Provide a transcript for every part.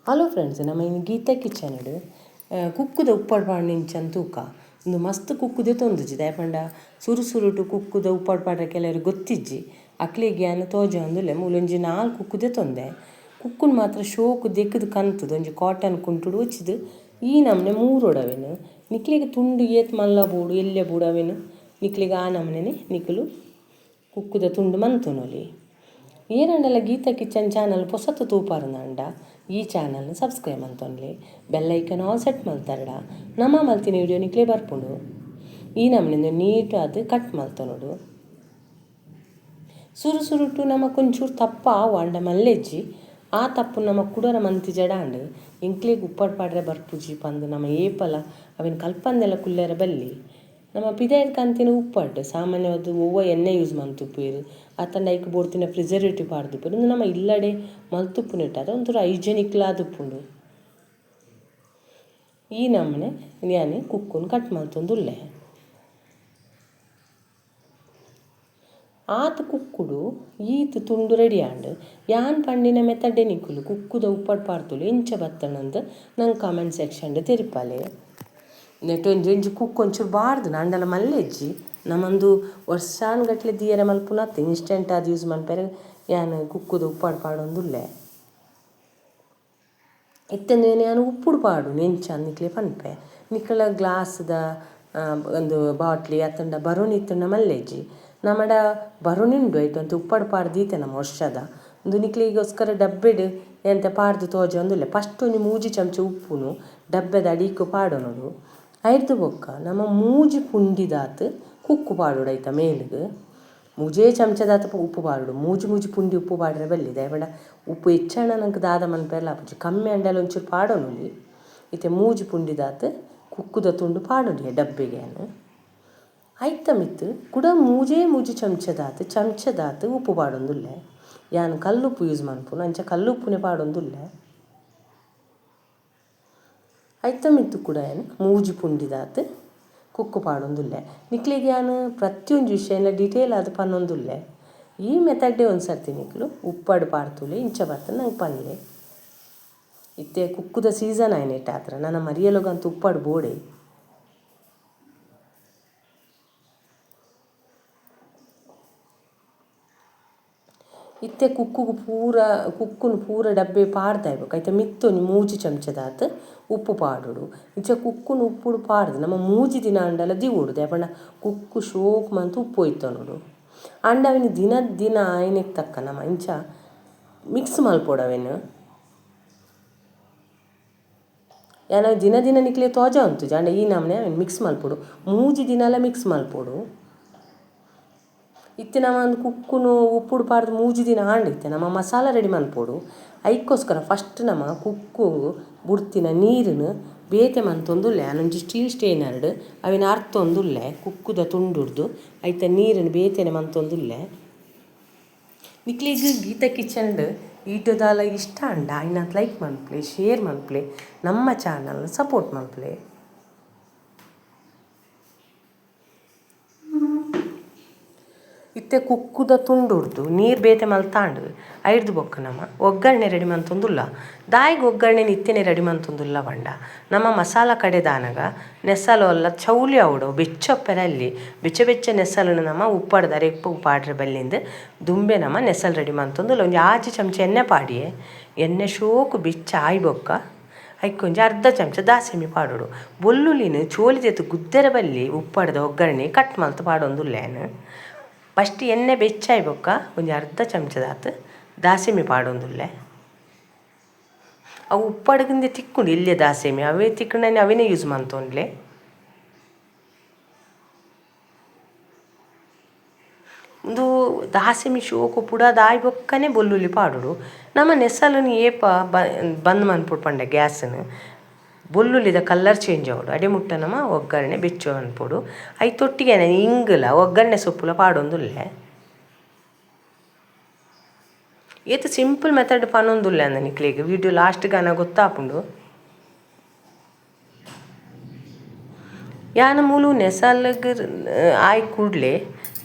Hello friends, ನಮ್ಮ ಇನಿ Gita kitchen ಕುಕ್ಕುದ ಉಪ್ಪಡ್ ಪಾಡ್ನಿಂಚನ್ ತೂಕ ಉಂದು ಮಸ್ತ್ ಕುಕ್ಕುದೆ ತೊಂದುಜಿ ದಾಯೆ ಪಂಡ ಸುರು ಸುರುಟು ಕುಕ್ಕುದ ಉಪ್ಪಡ್ ಪಾಡ್ರೆ ಕೆಲವೆರ್ ಗೊತ್ತಿಜ್ಜಿ ಅಕ್ಲೆಗ್ ಯಾನ್ ತೋಜಾವೊಂದುಲ್ಲೆ ಮೂಲೊಂಜಿ ನಾಲ್ ಕುಕ್ಕುದೆ ತೊಂದೆ ಕುಕ್ಕುನ್ ಮಾತ್ರ ಶೋಕು ದೆಕ್ಕ್ದ್ ಕಂತುದು ಒಂಜಿ ಕಾಟನ್ ಕುಂಟುಡು ಒಚ್ಚಿದ್ ಈ ನಮೂನೆ ಮೂರೊಡು ಅವೆನ್ ನಿಕ್ಲೆಗ್ ತುಂಡು ಏತ್ ಮಲ್ಲ ಬೋಡು ಎಲ್ಯ ಬೋಡು ಅವೆನ್ ನಿಕ್ಲೆಗ್ ಆ ನಮೂನೆನೆ ನಿಕುಲು ಕುಕ್ಕುದ ತುಂಡು ಮಂತೊನೊಲಿ. ಏರಾಂಡಲ ಗೀತಾ ಕಿಚನ್ ಚಾನಲ್ ಪೊಸತ್ ತೂಪಾರ್ಂದಾಂಡ ಈ ಚಾನಲ್ನ್ ಸಬ್ಸ್ಕ್ರೈಬ್ ಮಲ್ತೊನ್ಲೆ, bell icon all set ಮಲ್ತರ್ಡ ನಮ ಮಲ್ತಿನ ವಿಡಿಯೋ ನಿಕ್ಲೆ ಬರ್ಪುಂಡು. ಈ ನಮೂನೆ ನೀಟಾದ್ ಕಟ್ ಮಲ್ತೊನೊಡು. ಸುರು ಸುರುಟು ನಮಕ್ ಒಂಚೂರು ತಪ್ಪು ಆವು ಆಂಡ ಮಲ್ಲೆಜ್ಜಿ ಆ ತಪ್ಪು ನಮ ಕುಡೊರ ಮಂತಿಜಡ ಆಂಡ್ ಎಂಕ್ಲೆಗ್ ಉಪ್ಪಡ್ ಪಾಡ್ರೆ ಬರ್ಪುಜಿ ಪಂದ್ ನಮ ಏಪಲ ಅವೆನ್ ಕಲ್ಪಂದೆಲ ಕುಲ್ಲೆರೆ ಬಲ್ಲಿ. ನಮ ಪಿದಾಯಿಡ್ ಕಂತಿನ ಉಪ್ಪಡ್ ಸಾಮಾನ್ಯವಾದ್ ಒವ್ವ ಎಣ್ಣೆ ಯೂಸ್ ಮಲ್ತುಪ್ಪುವೆರ್ ಅತ್ತಂಡ ಐಕ್ ಬೋಡ್ತಿನ ಪ್ರಿಸರ್ವೇಟಿವ್ ಪಾಡ್ದುಪ್ಪುವೆರ್ ಉಂದು ನಮ ಇಲ್ಲಡೆ ಮಲ್ತುಪ್ಪುನೆಟ್ಟಾದ್ ಒಂಥರ ಹೈಜೆನಿಕ್ಲ ಆದುಪ್ಪುಂಡು. ಈ ನಮೂನೆ ಯಾನ್ ಕುಕ್ಕುನ್ ಕಟ್ ಮಲ್ತೊಂದುಲ್ಲೆ. ಆತ್ ಕುಕ್ಕುಡು ಈತ್ ತುಂಡು ರೆಡಿ ಆಂಡ್. ಯಾನ್ ಪಂಡಿನ ಮೆಥಡ್ ನಿಕುಲು ಕುಕ್ಕುದ ಉಪ್ಪಡ್ ಪಾಡ್ತುಲು ಎಂಚ ಬತ್ತಂದ್ ನಂಕ್ ಕಾಮೆಂಟ್ ಸೆಕ್ಷನ್ ತೆರಿಪಾಲೆ. ನೆಟ್ ಒಂಜಿ ಒಂಜಿ ಕುಕ್ಕು ಒಂಚೂರು ಬಾರ್ದು ಆಂಡಲ ಮಲ್ಲೆಜ್ಜಿ ನಮಂದು ವರ್ಷಾನ್ ಗಟ್ಲೆ ದೀಯರೆ ಮಲ್ಪುನತ್ ಇನ್ಸ್ಟೆಂಟ್ ಆದ್ ಯೂಸ್ ಮನ್ಪೆರೆ ಯಾನ್ ಕುಕ್ಕುದ ಉಪ್ಪಡ್ ಪಾಡೊಂದುಲ್ಲೆ. ಇತ್ತೆ ಯಾನ್ ಉಪ್ಪುಡು ಪಾಡುನು ಎಂಚ ನಿಕ್ಲೆ ಪನ್ಪೆ. ನಿಕಲ ಗ್ಲಾಸ್ದ ಒಂದು ಬಾಟ್ಲಿ ಅತ್ತಂಡ ಬರೋಣಿ ಇತ್ತಂಡ ಮಲ್ಲೆಜ್ಜಿ ನಮಡ ಬರೋಣಿ ಉಂಡು ಐಟ್ ಒಂತೆ ಉಪ್ಪಡ್ ಪಾಡ್ದು ದೀತೆ ನಮ ವರ್ಷದ ಉಂದು ನಿಕ್ಲೆಗೋಸ್ಕರ ಡಬ್ಬೆಡ್ ಎಂತ ಪಾಡ್ದು ತೋಜೊಂದುಲ್ಲೆ. ಫಸ್ಟ್ ಒಂಜಿ ಮೂಜಿ ಚಮಚ ಉಪ್ಪುನು ಡಬ್ಬೆದ ಅಡಿಕ್ ಪಾಡೊನೊಡು. ಐರ್ದ್ ಬೊಕ್ಕ ನಮ ಮೂಜಿ ಪುಂಡಿದಾತ್ ಕುಕ್ಕು ಪಾಡೊಡು ಐತ ಮೇಲ್ಗ್. ಮೂಜೇ ಚಮಚದಾತ್ ಉಪ್ಪು ಪಾಡೊಡು. ಮೂಜಿ ಮೂಜಿ ಪುಂಡಿ ಉಪ್ಪು ಪಾಡ್ರೆ ಬಲ್ಲಿ ದಾಯೆ ಪಂಡ ಉಪ್ಪು ಹೆಚ್ಚಾಂಡ ನಂಕ್ ದಾದ ಮನ್ಪೆರ್ಲ ಆಪುಜಿ, ಕಮ್ಮಿ ಆಂಡಲ ಒಂಚೂರು ಪಾಡೊನೊಲಿ. ಇತ್ತೆ ಮೂಜಿ ಪುಂಡಿದಾತ್ ಕುಕ್ಕುದ ತುಂಡು ಪಾಡೊಲಿ ಡಬ್ಬೆಗೆ ಯಾನ್. ಐತ ಮಿತ್ತ್ ಕುಡ ಮೂಜೇ ಮೂಜಿ ಚಮಚದಾತ್ ಚಮಚದಾತ್ ಉಪ್ಪು ಪಾಡೊಂದುಲ್ಲೆ. ಯಾನ್ ಕಲ್ಲುಪ್ಪು ಯೂಸ್ ಮನ್ಪುನು ಅಂಚ ಕಲ್ಲುಪ್ಪುನೆ ಪಾಡೊಂದುಲ್ಲೆ. ಐತ ಮಿತ್ತ್ ಕೂಡ ಯಾನ್ ಮೂಜಿ ಪುಂಡಿದಾತ್ ಕುಕ್ಕು ಪಾಡೊಂದುಲ್ಲೆ. ನಿಕ್ಲೆಗ್ ಯಾನ್ ಪ್ರತಿಯೊಂಜಿ ವಿಷಯನ ಡೀಟೇಲ್ ಆದ್ ಪನೊಂದುಲ್ಲೆ. ಈ ಮೆಥಡ್ಡೆ ಒಂಜಿ ಸರ್ತಿ ನಿಕ್ಲು ಉಪ್ಪಡ್ ಪಾಡ್ತುಲೆ ಇಂಚ ಬರ್ತುಂಡು ನಂಕ್ ಪನ್ಲೆ. ಇತ್ತೆ ಕುಕ್ಕುದ ಸೀಸನ್ ಆಯಿನೆಟ್ಟಾತ್ರ ನನ ಮರಿಯಲೊಗಂತೂ ಉಪ್ಪಡ್ ಬೋಡೆ. ಇತ್ತೆ ಕುಕ್ಕುಗು ಪೂರ ಕುಕ್ಕುನು ಪೂರ ಡಬ್ಬೆ ಪಾಡ್ದಾಯ್ಬೊಕ ಐತ ಮಿತ್ತ್ ಒಂಜಿ ಮೂಜಿ ಚಮಚದಾತ್ ಉಪ್ಪು ಪಾಡೊಡು. ಇಂಚ ಕುಕ್ಕುನು ಉಪ್ಪುಡು ಪಾಡ್ದು ನಮ ಮೂಜಿ ದಿನ ಆಂಡಲ ದಿವೊಡು ದಾಯೆ ಪಂಡ ಕುಕ್ಕು ಶೋಕ್ ಮಂತ್ ಉಪ್ಪು ಒಯ್ತೊನೊಡು. ಆಂಡ ಅವೆನ್ ದಿನ ದಿನ ಆಯಿನೆಕ್ ತಕ್ಕ ನಮ ಇಂಚ ಮಿಕ್ಸ್ ಮಲ್ಪೊಡು ಅವೆನ್. ಯಾನ್ ದಿನ ದಿನ ನಿಕ್ಲೆ ತೋಜಾವೊಂತುಜಿ ಆಂಡ ಈ ನಮೂನೆ ಅವೆನ್ ಮಿಕ್ಸ್ ಮಲ್ಪೊಡು. ಮೂಜಿ ದಿನಲ ಮಿಕ್ಸ್ ಮಲ್ಪೊಡು. ಇತ್ತೆ ನಮ ಒಂದು ಕುಕ್ಕುನು ಉಪ್ಪುಡು ಪಾಡ್ದು ಮೂಜಿ ದಿನ ಆಂಡ್. ಇತ್ತೆ ನಮ ಮಸಾಲ ರೆಡಿ ಮನ್ಪೊಡು. ಐಕ್ಕೋಸ್ಕರ ಫಸ್ಟ್ ನಮ ಕುಕ್ಕು ಬುಡ್ತಿನ ನೀರುನು ಬೇತೆ ಮಂತೊಂದುಲ್ಲೆ. ಯಾನೊಂಜಿ ಸ್ಟೀಲ್ ಸ್ಟೈನರ್ಡ್ ಅವೆನ್ ಅರ್ತೊಂದುಲ್ಲೆ ಕುಕ್ಕುದ ತುಂಡುಡ್ದು ಐತ ನೀರುನು ಬೇತೆನೆ ಮಂತೊಂದುಲ್ಲೆ. ನಿಕ್ಲೆಗ್ ಗೀತಾ ಕಿಚನ್ಡ್ ಈಟದಾಲ ಇಷ್ಟ ಆಂಡ ಐನಾತ್ ಲೈಕ್ ಮನ್ಪುಲೆ, ಶೇರ್ ಮನ್ಪುಲೆ, ನಮ್ಮ ಚಾನಲ್ ಸಪೋರ್ಟ್ ಮನ್ಪುಲೆ. ಇತ್ತೆ ಕುಕ್ಕುದ ತುಂಡುಡ್ದು ನೀರು ಬೇತೆ ಮಲ್ತಾಂಡ್. ಐರ್ದ್ ಬೊಕ್ಕ ನಮ ಒಗ್ಗರಣೆ ರೆಡಿ ಮಂತೊಂದುಲ್ಲ. ದಾಯಿಗ್ ಒಗ್ಗರಣೆ ಇತ್ತೆನೆ ರೆಡಿ ಮಂತೊಂದುಲ್ಲ ಪಂಡ ನಮ ಮಸಾಲ ಕಡೆದಾನಗ ನೆಸಲು ಅಲ್ಲ ಚೌಲಿ ಆವೊಡು ಬೆಚ್ಚೊಪ್ಪೆರೆ ಅಲ್ಲಿ ಬೆಚ್ಚ ಬೆಚ್ಚ ನೆಸಲುನು ನಮ ಉಪ್ಪಡ್ದ ಅರೆಪ್ಪು ಪಾಡ್ರೆ ಬಲ್ಲಿಂದ್ ದುಂಬೆ ನಮ ನೆಸಲು ರೆಡಿ ಮಂತೊಂದುಲ್ಲ. ಒಂಜಿ ಆಜಿ ಚಮಚ ಎಣ್ಣೆ ಪಾಡಿಯೆ. ಎಣ್ಣೆ ಶೋಕು ಬೆಚ್ಚ ಆಯಿ ಬೊಕ್ಕ ಐಕೊಂಜಿ ಅರ್ಧ ಚಮಚ ದಾಸೆಮಿ ಪಾಡೊಡು. ಬೊಲ್ಲುಲಿನ್ ಚೋಲಿ ದೆತ್ತ್ ಗುದ್ದೆರೆ ಬಲ್ಲಿ ಉಪ್ಪಡ್ದ ಒಗ್ಗರಣೆ ಕಟ್ ಮಲ್ತ್ ಪಾಡೊಂದುಲ್ಲೆ ಯಾನ್. ಫಸ್ಟ್ ಎಣ್ಣೆ ಬೆಚ್ಚಾಯಿ ಬೊಕ್ಕ ಒಂಜಿ ಅರ್ಧ ಚಮಚದಾತ್ ದಾಸೆಮಿ ಪಾಡೊಂದುಲ್ಲೆ. ಅವು ಉಪ್ಪಡ್ಗಿಂದೆ ತಿಕ್ಕುಂಡು ಎಲ್ಯ ದಾಸೆಮಿ ಅವೇ ತಿಕ್ಕುಂಡನೆ ಅವೆನೇ ಯೂಸ್ ಮಂತೊನ್ಲೆ. ಉಂದು ದಾಸೆಮಿ ಶೋಕು ಪುಡದಾಯಿ ಬೊಕ್ಕನೆ ಬೊಲ್ಲುಲ್ಲಿ ಪಾಡೊಡು. ನಮ ನೆಸಲುನು ಏಪ ಬಂದ್ ಮನ್ಪೊಡು ಪಂಡ ಗ್ಯಾಸ್ನ್ ಬೊಲ್ಲುಲ್ಲಿದ ಕಲರ್ ಚೇಂಜ್ ಆವೊಡು. ಅಡೆ ಮುಟ್ಟ ನಮ ಒಗ್ಗರಣೆ ಬೆಚ್ಚ ಮನ್ಪೊಡು. ಐತೊಟ್ಟಿಗೆ ಇಂಗುಲ ಒಗ್ಗರಣೆ ಸೊಪ್ಪುಲ ಪಾಡೊಂದುಲ್ಲೆ. ಏತ್ ಸಿಂಪಲ್ ಮೆಥಡ್ ಪನೊಂದುಲ್ಲೆ ಅಂದ ನಿಕ್ಲೆಗ್ ವಿಡಿಯೋ ಲಾಸ್ಟ್ ಗಾನ ಗೊತ್ತಾಪುಂಡು. ಯಾನ್ ಮೂಲು ನೆಸಲ್ಗ್ ಆಯ್ ಕೂಡ್ಲೆ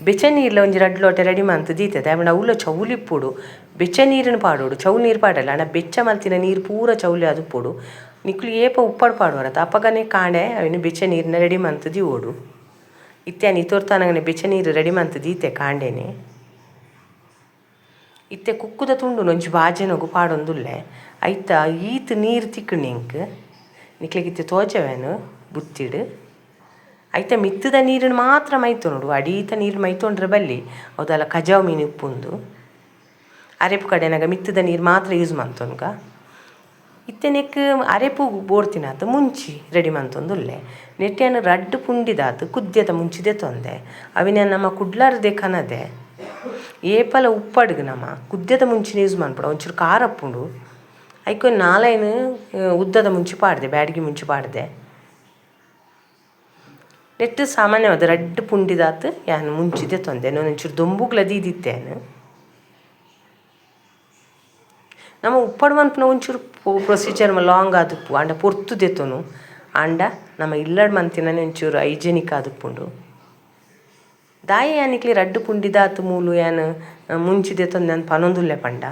ಬೆಚ್ಚ ನೀರ್ಲ ಒಂಜಿ ರಡ್ಡ್ ಲೋಟೆ ರೆಡಿ ಮಂತ್ ದೀತೆ ದಾಯೆ ಅವ್ಲ ಚೌಲಿ ಇಪ್ಪೊಡು ಬೆಚ್ಚ ನೀರುನು ಪಾಡೊಡು ಚೌಲಿ ನೀರು ಪಾಡಲ್ಲ ಆಂಡ ಬೆಚ್ಚ ಮಲ್ತಿನ ನೀರು ಪೂರ ಚೌಲಿ ಆದಿಪ್ಪೊಡು ನಿಕುಲು ಏಪ ಉಪ್ಪಡ್ ಪಾಡುವರತ ಅಪಗನೆ ಕಾಂಡೆ ಅವೆನ್ ಬೆಚ್ಚ ನೀರ್ನ ರೆಡಿ ಮಂತ್ ದೀವೊಡು ಇತ್ತೆ ಯಾನ್ ಇತೋರ್ತಾನಗನೆ ಬೆಚ್ಚ ನೀರು ರೆಡಿ ಮಂತ್ ದೀತೆ ಕಾಂಡೆನೆ ಇತ್ತೆ ಕುಕ್ಕುದ ತುಂಡುನು ಒಂಜಿ ಬಾಜನೊಗು ಪಾಡೊಂದುಲ್ಲೆ ಐತ ಈತ್ ನೀರು ತಿಕ್ಕುಂಡು ಎಂಕ್ ನಿಕ್ಲೆಗ್ ಇತ್ತೆ ತೋಜವೇನು ಬುತ್ತಿಡ್ ಐತ ಮಿತ್ತದ ನೀರುನು ಮಾತ್ರ ಮೈತೊನೊಡು ಅಡೀತ ನೀರು ಮೈತೊಂಡ್ರೆ ಬಲ್ಲಿ ಅವು ಕಜಾವು ಮೀನು ಉಪ್ಪುಂದು ಅರೆಪು ಕಡೆನಾಗ ಮಿತ್ತದ ನೀರು ಮಾತ್ರ ಯೂಸ್ ಮಂತೊನ್ಗ ಇತ್ತೆ ನೆಕ್ಕ್ ಅರೆಪು ಬೋಡ್ತಿನಾತ್ ಮುಂಚಿ ರೆಡಿ ಮಂತೊಂದುಲ್ಲೆ ನೆಟ್ಟ್ ಯಾನ್ ರಡ್ಡ್ ಪುಂಡಿದಾತ್ ಕುದ್ಯದ ಮುಂಚಿ ದೆತೊಂದೆ ಅವೆನ್ ಯಾನ್ ನಮ ಕುಡ್ಲಾರ್ದೆ ಕನದೆ ಏಪಲ ಉಪ್ಪಡ್ಗ್ ನಮ ಕುದ್ಯದ ಮುಂಚಿನ ಯೂಸ್ ಮನ್ಪೊಡು ಒಂಚೂರು ಖಾರ ಉಪ್ಪುಂಡು ಐಕ್ ಒಂಜಿ ನಾಲೈನ್ ಉದ್ದದ ಮುಂಚಿ ಪಾಡ್ದೆ ಬ್ಯಾಡಗಿ ಮುಂಚಿ ಪಾಡ್ದೆ ನೆಟ್ಟ್ ಸಾಮಾನ್ಯವಾದ್ ರಡ್ಡ್ ಪುಂಡಿದಾತ್ ಯಾನ್ ಮುಂಚಿ ದೆತೊಂದೆ ಒಂಚೂರು ದೊಂಬುಗ್ಲ ದೀದಿತ್ತೆ ಯಾನ್ ನಮ ಉಪ್ಪಡ್ ಮನ್ಪುನ ಒಂಚೂರು ಪ್ರೊಸೀಜರ್ ಲಾಂಗ್ ಆದಿಪ್ಪು ಆಂಡ ಪೊರ್ತು ದೆತೊನು ಆಂಡ ನಮ ಇಲ್ಲಡ್ ಮಂತಿನನೆ ಒಂಚೂರು ಹೈಜೆನಿಕ್ ಆದಿಪ್ಪುಂಡು ದಾಯೆ ಯಾನ್ ನಿಕ್ಲೆ ರಡ್ಡ್ ಪುಂಡಿದಾತ್ ಮೂಲು ಯಾನ್ ಮುಂಚಿ ದೆತೊಂದೆ ಅಂದ್ ಪನೊಂದುಲ್ಲೆ ಪಂಡ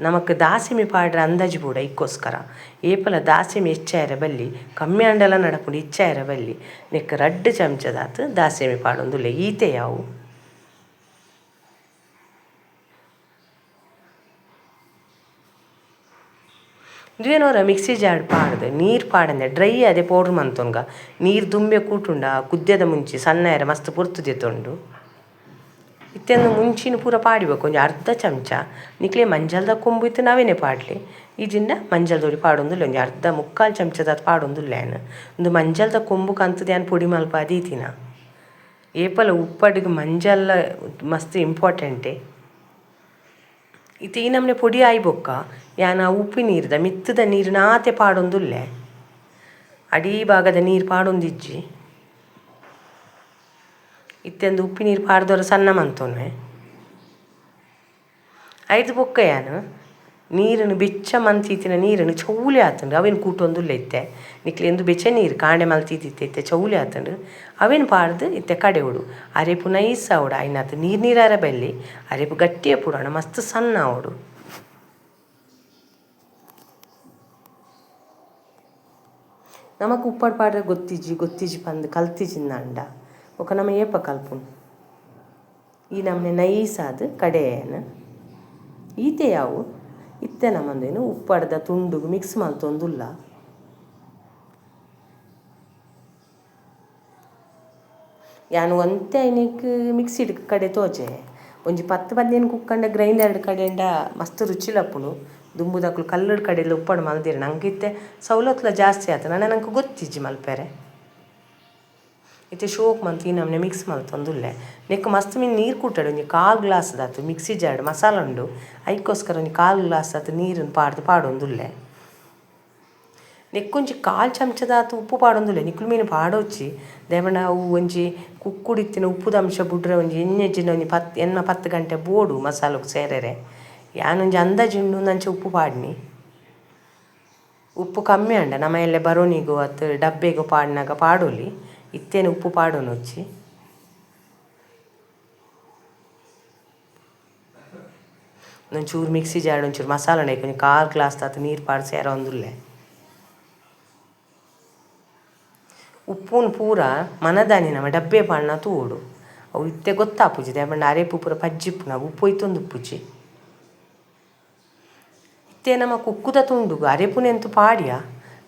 ನಮಕ್ ದಾಸಿಮಿ ಪಾಡ್ರೆ ಅಂದಾಜಿ ಬೋಡು ಐಕೋಸ್ಕರ ಏಪಲ ದಾಸಿಮಿ ಎಚ್ಚಾಯೆರೆ ಬಲ್ಲಿ ಕಮ್ಮಿ ಆಂಡಲ ನಡಪುಂಡು ಎಚ್ಚಾಯೆರೆ ಬಲ್ಲಿ ನೆಕ್ಕ್ ರಡ್ಡ್ ಚಮಚದಾತ್ ದಾಸಿಮಿ ಪಾಡೊಂದುಲ್ಲೆ ಈತೆ ಯಾವು. ಉಂದುವೇನೊರ ಮಿಕ್ಸಿ ಜಾರ್ಡ್ ಪಾಡ್ದ್ ನೀರ್ ಪಾಡಂದೆ ಡ್ರೈ ಆದೆ ಪೌಡರ್ ಮಂತೊನ್ಗ ನೀರ್ ದುಂಬೆ ಕೂಟುಂಡ ಕುದ್ಯದ ಮುಂಚಿ ಸಣ್ಣ ಆಯೆರೆ ಮಸ್ತ್ ಪೊರ್ತು ದೆತೊಂಡು ಇತ್ತೆ ಮುಂಚಿನ ಪೂರ ಪಾಡಿಬೊಕ ಒಂಜಿ ಅರ್ಧ ಚಮಚ ನಿಕ್ಲೆ ಮಂಜಲ್ದ ಕೊಂಬು ಇತ್ತ್ಂಡ ಅವೆನೆ ಪಾಡ್ಲೆ ಇಜ್ಜಿಂಡ ಮಂಜಲ್ದೊಡಿ ಪಾಡೊಂದುಲ್ಲೆ ಒಂಜಿ ಅರ್ಧ ಮುಕ್ಕಾಲ್ ಚಮಚದಾತ್ ಪಾಡೊಂದುಲ್ಲೆ ಯಾನ್ ಉಂದು ಮಂಜಲ್ದ ಕೊಂಬು ಕಂತುದು ಯಾನ್ ಪೊಡಿ ಮಲ್ಪಾದ್ ದೀತಿನ ಏಪಲ ಉಪ್ಪಡ್ಗ್ ಮಂಜಲ್ ಮಸ್ತ್ ಇಂಪಾರ್ಟೆಂಟೆ. ಇತ್ತೆ ಈ ನಮೂನೆ ಪೊಡಿ ಆಯಿ ಬೊಕ್ಕ ಯಾನ್ ಆ ಉಪ್ಪು ನೀರ್ದ ಮಿತ್ತದ ನೀರ್ನ ಆತೆ ಪಾಡೊಂದುಲ್ಲೆ ಅಡೀ ಭಾಗದ ನೀರು ಪಾಡೊಂದಿಜ್ಜಿ ಇತ್ತೆ ಉಂದು ಉಪ್ಪು ನೀರು ಪಾಡ್ದೊರ ಸಣ್ಣ ಮಂತೊನುವೆ ಐರ್ದ್ ಬೊಕ್ಕ ಯಾನ್ ನೀರುನು ಬೆಚ್ಚ ಮಂತಿತ್ತಿನ ನೀರುನು ಚೌಲಿ ಆತುಂಡು ಅವೆನ್ ಕೂಟೊಂದುಲ್ಲೆ ಇತ್ತೆ ನಿಕ್ಲೆ ಉಂದು ಬೆಚ್ಚ ನೀರು ಕಾಂಡೆ ಮಲ್ತಿತ್ತಿತ್ತೆ ಇತ್ತೆ ಚೌಲಿ ಆತುಂಡು ಅವೆನ್ ಪಾಡ್ದ್ ಇತ್ತೆ ಕಡೆವೊಡು ಅರೆಪು ನೈಸ್ ಆವೊಡು ಆಯಿನಾತ್ ನೀರು ನೀರಾರ ಬಲ್ಲಿ ಅರೆಪು ಗಟ್ಟಿ ಆಪುಡು ಆಂಡ ಮಸ್ತ್ ಸಣ್ಣ ಆವೊಡು. ನಮಕ್ ಉಪ್ಪಡ್ ಪಾಡ್ರೆ ಗೊತ್ತಿಜ್ಜಿ ಗೊತ್ತಿಜ್ಜಿ ಪಂದ್ ಕಲ್ತಿಜಿಂದಾಂಡ ಬೊಕ ನಮ ಏಪ ಕಲ್ಪುನು ಈ ನಮೂನೆ ನೈಸ್ ಆದ್ ಕಡೆಯೆನ್ ಈತೆ ಯಾವು ಇತ್ತೆ ನಮ ಉಂದೆನ್ ಉಪ್ಪಡ್ದ ತುಂಡುಗು ಮಿಕ್ಸ್ ಮಲ್ತೊಂದುಲ್ಲ. ಯಾನ್ ಒಂತೆ ಐನೆಕ್ ಮಿಕ್ಸಿಡ್ ಕಡೆ ತೋಜೆ ಒಂಜಿ 10 15 ಕುಕ್ಕಂಡ ಗ್ರೈಂಡರ್ಡ್ ಕಡೆಂಡ ಮಸ್ತ್ ರುಚಿಲ ಉಪ್ಪುಂಡು ದುಂಬುದಕುಲು ಕಲ್ಲುಡ್ ಕಡೆಲ ಉಪ್ಪಡ್ ಮಲ್ದೆರ್ ನಂಕ್ ಇತ್ತೆ ಸೌಲತ್ಲ ಜಾಸ್ತಿ ಆತುಂಡು ಆಂಡ ನಂಕ್ ಗೊತ್ತಿಜ್ಜಿ ಮಲ್ಪೆರೆ. ಇತ್ತೆ ಶೋಕ್ ಮಂತ್ ಈ ನಮೂನೆ ಮಿಕ್ಸ್ ಮಲ್ತೊಂದುಲ್ಲೆ ನೆಕ್ಕ್ ಮಸ್ತ್ ಮಿನ್ ನೀರು ಕೂಟೊಡು ಒಂಜಿ ಕಾಲ್ ಗ್ಲಾಸ್ ದಾತ್ ಮಿಕ್ಸಿ ಜಾರ್ಡ್ ಮಸಾಲ ಉಂಡು ಐಕೋಸ್ಕರ ಒಂಜಿ ಕಾಲ್ ಗ್ಲಾಸ್ ದಾತ್ ನೀರುನ್ ಪಾಡ್ದ್ ಪಾಡೊಂದುಲ್ಲೆ ನೆಕ್ಕೊಂಜಿ ಕಾಲ್ ಚಮಚದಾತ್ ಉಪ್ಪು ಪಾಡೊಂದುಲ್ಲೆ ನಿಕುಲು ಮೀನ್ ಪಾಡೊಚ್ಚಿ ದಾಯೆ ಪಂಡ ಅವು ಒಂಜಿ ಕುಕ್ಕುಡಿತ್ತಿನ ಉಪ್ಪುದ ಅಂಶ ಬುಡ್ರೆ ಒಂಜಿ ಎಣ್ಣೆಜ್ಜಿಂಡ ಒಂಜಿ ಪತ್ತ್ ಎಣ್ಮ 10 ಗಂಟೆ ಬೋಡು ಮಸಾಲಗ್ ಸೇರೆರೆ ಯಾನ್ ಒಂಜಿ ಅಂದಾಜಿ ಉಂಡು ಅಂಚ ಉಪ್ಪು ಪಾಡ್ನಿ ಉಪ್ಪು ಕಮ್ಮಿ ಆಂಡ ನಮ ಎಲ್ಲೆ ಬರೋನಿಗು ಅತ್ತ್ ಡಬ್ಬೆಗ್ ಪಾಡ್ನಗ ಪಾಡೊಲಿ ಇತ್ತೆನೆ ಉಪ್ಪು ಪಾಡೊನೊಚ್ಚಿ. ಒಂಚೂರು ಮಿಕ್ಸಿ ಜಾರ್ಡ್ ಒಂಚೂರು ಮಸಾಲ ಉಂಡು ಐಕ್ ಒಂಜಿ ಕಾಲ್ ಗ್ಲಾಸ್ ದಾತ್ ನೀರು ಪಾಡ್ದ್ ಸೇರೊಂದುಲ್ಲೆ ಉಪ್ಪುನು ಪೂರ ಮನದಾನಿ ನಮ ಡಬ್ಬೆ ಪಾಡ್ನ ತೂವೊಡು ಅವು ಇತ್ತೆ ಗೊತ್ತಾಪುಜಿ ದಾಯೆ ಪಂಡ ಅರೆಪು ಪೂರ ಪಜ್ಜಿ ಇಪ್ಪುನಗ ಉಪ್ಪು ಒಯ್ತೊಂದು ಉಪ್ಪುಜಿ ಇತ್ತೆ ನಮ ಕುಕ್ಕುದ ತುಂಡುಗು ಅರೆಪುನೆಂತು ಪಾಡ್ಯ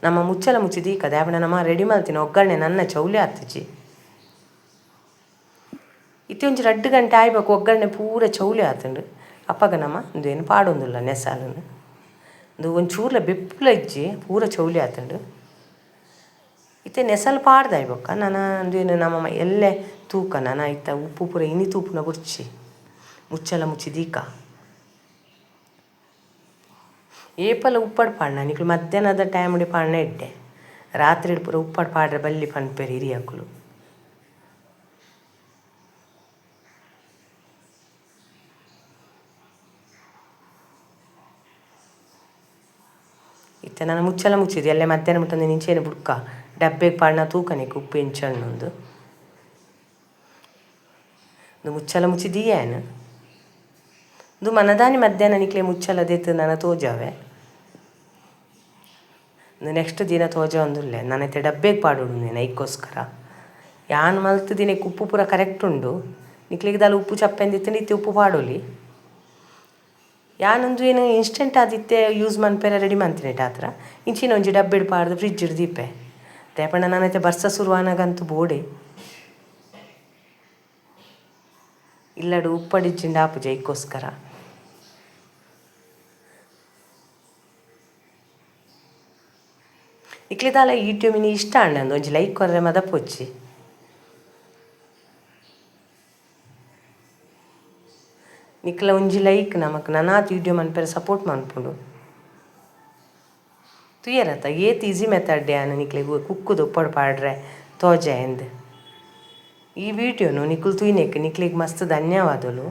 ನಮ ಮುಚ್ಚಲ ಮುಚ್ಚಿ ದೀಕ ದಾಯೆ ಪಂಡ ನಮ ರೆಡಿ ಮಲ್ತಿನ ಒಗ್ಗರಣೆ ನನ್ನ ಚೌಲಿ ಆತುಜಿ ಇತ್ತೆ ಒಂಜಿ 2 ಗಂಟೆ ಆಯಿ ಬೊಕ ಒಗ್ಗರಣೆ ಪೂರ ಚೌಲಿ ಆತುಂಡು ಅಪಗ ನಮ ಉಂದೆನ್ ಪಾಡೊಂದುಲ್ಲ ನೆಸಾಲುನು ಉಂದು ಒಂಚೂರ್ಲ ಬೆಪ್ಪುಲ ಇಜ್ಜಿ ಪೂರ ಚೌಲಿ ಆತುಂಡು ಇತ್ತೆ ನೆಸಲ್ ಪಾಡ್ದಾಯಿ ಬೊಕ್ಕ ನನ ಉಂದೆನ್ ನಮ ಎಲ್ಲೆ ತೂಕ ನನ ಐತ ಉಪ್ಪು ಪೂರ ಇನಿ ತೂಪುನ ಬೊರ್ಚಿ ಮುಚ್ಚಲ ಮುಚ್ಚಿ ದೀಕ ಏಪಲ ಉಪ್ಪಡ್ ಪಾಡ್ನ ನಿಕುಲು ಮಧ್ಯಾಹ್ನದ ಟೈಮ್ ಪಾಡ್ನ ಎಡ್ಡೆ ರಾತ್ರಿ ಪೂರ ಉಪ್ಪಡ್ ಪಾಡ್ರೆ ಬಲ್ಲಿ ಪನ್ಪೆರ್ ಹಿರಿಯಕುಲು. ಇತ್ತೆ ನನ ಮುಚ್ಚಲ ಮುಚ್ಚಿದ್ ಎಲ್ಲೆ ಮಧ್ಯಾಹ್ನ ಮುಟ್ಟ ಇಂಚೆನೆ ಬುಡ್ಕ ಡಬ್ಬೆಗ್ ಪಾಡ್ನ ತೂಕ ನಿಕ್ ಉಪ್ಪು ಎಂಚ ಉಂಡು. ಉಂದು ಮುಚ್ಚಲ ಮುಚ್ಚಿ ದೀಯೆನ್. ಉಂದು ಮನದಾನಿ ಮಧ್ಯಾಹ್ನ ನಿಕ್ಲೆ ಮುಚ್ಚಲ ದೆತ್ತ್ ನನ ತೋಜಾವೆ. ಉಂದು ನೆಕ್ಸ್ಟ್ ದಿನ ತೋಜಾವೊಂದುಲ್ಲೆ. ನನ ಇತ್ತೆ ಡಬ್ಬೆಗ್ ಪಾಡೊಡು ಉಂದೆನ್ ಐಕೋಸ್ಕರ. ಯಾನ್ ಮಲ್ತ್ ದಿನಕ್ಕೆ ಉಪ್ಪು ಪೂರ ಕರೆಕ್ಟ್ ಉಂಡು. ನಿಕ್ಲೆಗ್ ದಾಲ ಉಪ್ಪು ಚಪ್ಪೆಂದಿತ್ತ್ಂಡ ಇತ್ತೆ ಉಪ್ಪು ಪಾಡೊಲಿ. ಯಾನ್ ಉಂದು ಏನು ಇನ್ಸ್ಟೆಂಟ್ ಆದಿತ್ತೆ ಯೂಸ್ ಮನ್ಪೆರೆ ರೆಡಿ ಮಂತಿನೆಟ್ ಆತ್ರ ಇಂಚಿನ ಒಂಜಿ ಡಬ್ಬೆಡ್ ಪಾಡ್ದ್ ಫ್ರಿಜ್ಡ್ ದೀಪೆ. ದಾಯೆ ಪಂಡ ನನ ಇತ್ತೆ ಬರ್ಸ ಸುರು ಆನಗಂತೂ ಬೋಡೆ. ಇಲ್ಲಡ್ ಉಪ್ಪಡಿಜ್ಜಿಂಡ ಆಪುಜಿ ಐಕೋಸ್ಕರ. ನಿಕ್ಲೆ ದಾಲ ಯೂಟ್ಯೂಬ್ ಮಿನಿ ಇಷ್ಟ ಆಂಡ ಒಂಜಿ ಲೈಕ್ ಕೊರ್ರೆ ಮದಪೊಚ್ಚಿ. ನಿಕ್ಲ ಒಂಜಿ ಲೈಕ್ ನಮಕ್ ನನಾತ್ ವೀಡಿಯೋ ಮನ್ಪೆರೆ ಸಪೋರ್ಟ್ ಮನ್ಪುಂಡು. ತೂಯರತ ಏತ್ ಈಸಿ ಮೆಥಡ್ ಯಾನ್ ನಿಕ್ಲೆಗ್ ಕುಕ್ಕುದ ಉಪ್ಪಡ್ ಪಾಡ್ರೆ ತೋಜಾಯೆಂದ್. ಈ ವಿಡಿಯೋನು ನಿಕುಲು ತೂಯಿನೆಕ್ ನಿಕ್ಲೆಗ್ ಮಸ್ತ್ ಧನ್ಯವಾದಲು.